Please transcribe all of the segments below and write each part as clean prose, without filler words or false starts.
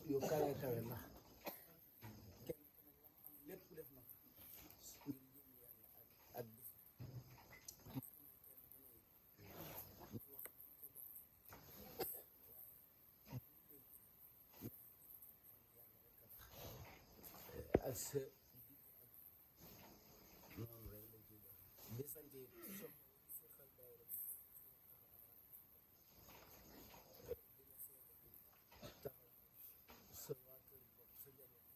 yu kawe kawe ndax kenn lépp def na ngir jëm yàlla ak bis ak sa noonu rek lañ ciy def di sant it soxal daayira taxaw sa waa kër bopp sa njaboot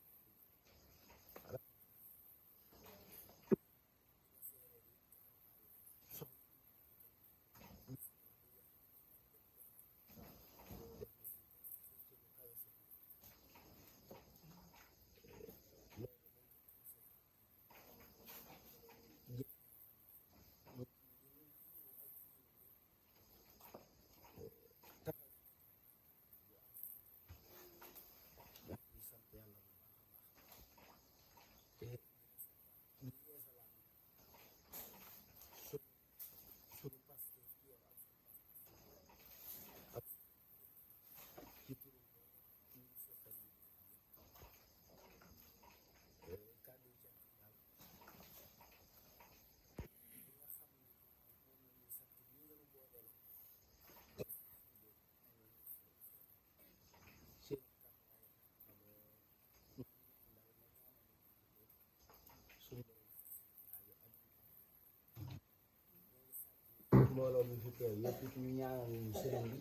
di sant yàlla bu baax a baax te ñu yeesalaat sunu Pastef ci yow ak ci turu ñu seqal yi kàddu yi cant daal li nga xam ne moom la ñuy sant bi nga nu booleel seen taxawaay suñu mbooloo mi fi teew yëpp it ñu ñaanal ñu sëriñ bi